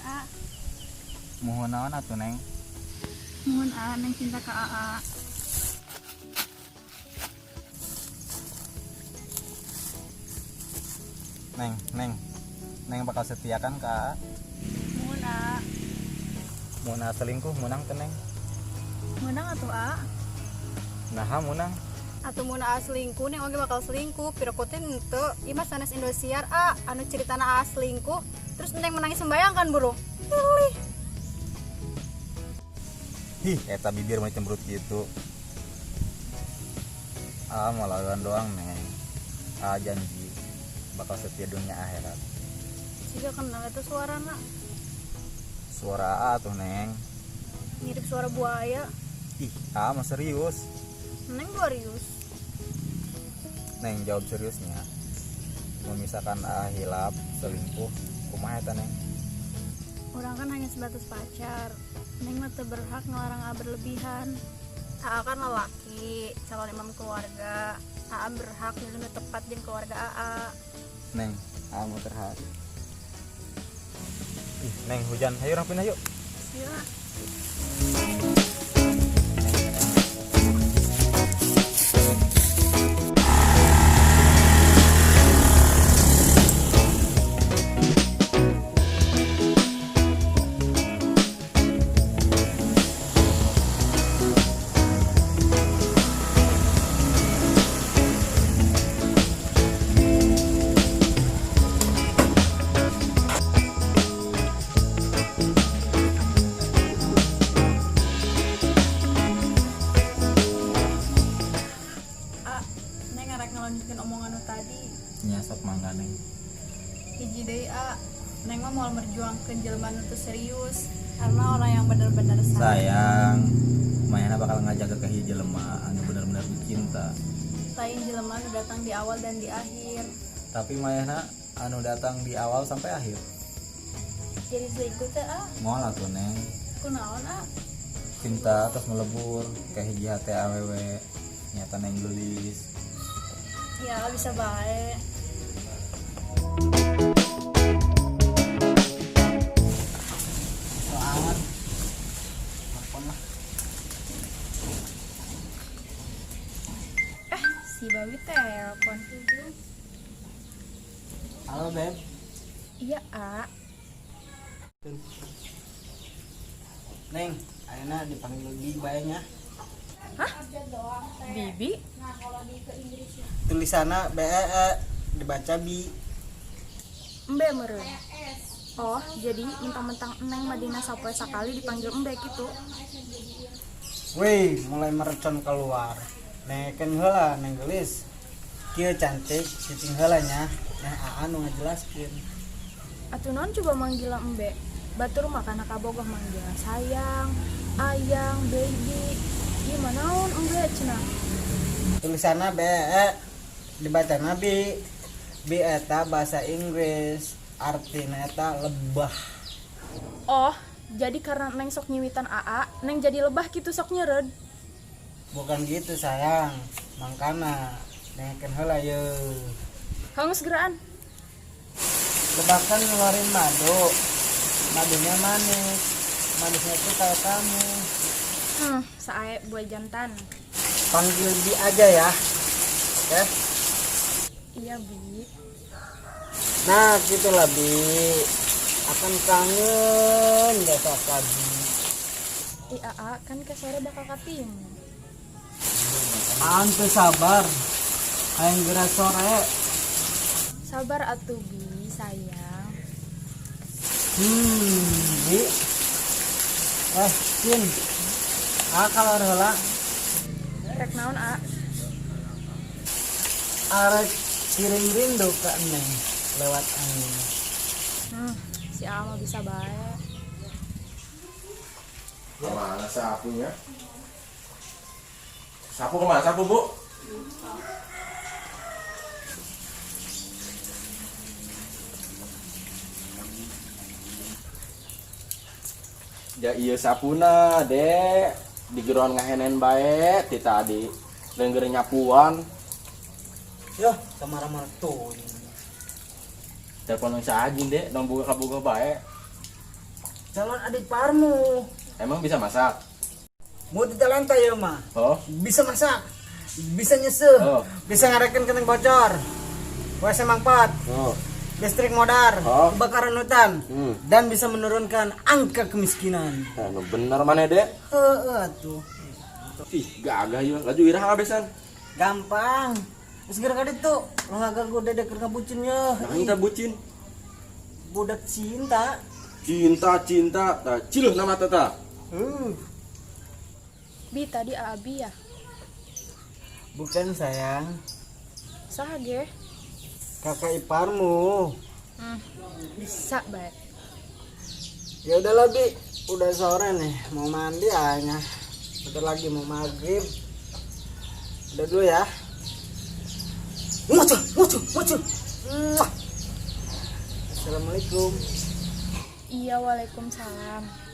A. Muhun naon atuh, Neng? Muhun A, Neng cinta ka AA. Neng, Neng. Neng bakal setia kan ka AA? Muhun A. Mun AA selingkuh meunang teu, Neng? Meunang atuh, A. Naha meunang? Atuh mun AA selingkuh, Neng oge bakal selingkuh. Piraku teh henteu. Ieu mah sanes Indosiar, A. Anu ceritana AA selingkuh, terus Neng menangis membayangkan buru. Pilih. Hih, eta bibir mah cemberut gitu. Ah, mau lawan doang, Neng. Ah, janji bakal setia dunia akhirat. Siga kenal itu suarana. Suara A tuh, Neng. Mirip suara buaya. Ih, A mah serius. Neng serius. Neng jawab seriusnya. Mun misalkan A hilap selingkuh, kumaha eta, Neng? Urang kan hanya sebatas pacar. Neng mah teu berhak ngelarang A berlebihan. AA kan lelaki, calon imam keluarga. AA berhak milih nu tepat jeung keluarga AA. Neng, A mau terharu. Ih, Neng hujan, ayo urang pindah yuk. Iya. A, Neng arek ngelanjutkeun omongan nu tadi. Nya sok mangga, Neng. Hiji deui, A. Neng mah moal merjuangkeun jelema nu teu serius karena orang yang bener-bener sayang. Sayang, manehna bakal ngajaga ke hiji jelema anu bener-bener dicinta. Lain jelema nu datang di awal dan di akhir. Tapi manehna anu datang di awal sampai akhir. Jadi selingkuh teh, A? Moal atuh, Neng. Kunaon, A? Cinta terus melebur kayak hiji hate awewe nyata Neng geulis. Ya bisa bae. Soangan. Telepon lah. Eh, si Bawi telepon. Halo, Beb. Iya, A. Neng, ayeuna dipanggil Bi bae nya. Hah? Bibi? Tulisanna B E E dibaca bi. Embe meureun. Oh, jadi mentang-mentang Neng Madina sapoe sakali dipanggil embe gitu. Wih, mulai mercon keluar. Neken heula, Neng geulis. Kieu cantik, cicing heula nya. Neng aa nu ngajelaskeun. Atuh naon coba manggil embe? Batur mah kana kabogoh manggil sayang, ayang, baby. Ieu mah naon embe cenah? Tulisanna B E E dibacana bi. Bi eta bahasa Inggris, artina eta lebah. Oh, jadi karena Neng sok nyiwitan AA, Neng jadi lebah gitu sok nyereud. Bukan gitu sayang, mangkana dengekeun heula yeuh. Hangus geraan. Lebah kan ngeluarin madu, madunya manis, manisnya itu kayak kamu. Sae buah jantan. Panggil Bi aja ya, oke? Iya, Bi. Nah, gitulah Bi. Akan kangen gak sama Bi. Ih, AA kan ke sore bakal katimu. Aan teu sabar, hayang geura sore. Sabar atuh Bi, sayang. Bi. Eh, Cin. Ah, kalau heula. Rek naon, A? Arek kirim rindu ke Neng lewat angin. Si A mah bisa bae. Kemana sapunya? Sapu kemana sapu, Bu? Ja iya sapuna, Dek. Digeroan ngahenen bae ti tadi. Leunggeur nyapuan. Yoh, samara-mara tuh. Telepon si Ajin, Dek, dong buka kaboga bae. Calon adik parmu. Emang bisa masak? Multi talenta ya mah. Oh. Bisa masak, bisa nyeuseuh, Oh. bisa ngarekeun kenteng bocor. WC mangpat, Oh. listrik modar, Oh. kebakaran hutan, Hmm. dan bisa menurunkan angka kemiskinan. Nah, nu bener mana dek? Heeh tuh. Ih, gagah ya. Laju iraha besan. Gampang. Geus geura ka ditu, lo ngaganggu dede keur ngabucin ye. Nah, kita bucin. Budak cinta. Cinta, cinta. Tah, ciluh nama tata. Bi, tadi Abi ya. Bukan sayang, Saha ge? Kakak iparmu. Bisa bae. Ya udahlah Bi, udah sore nih, mau mandi aja. Bentar lagi mau maghrib. Udah dulu ya. Muncul, muncul, muncul. Muah. Assalamualaikum. Iya, waalaikumsalam.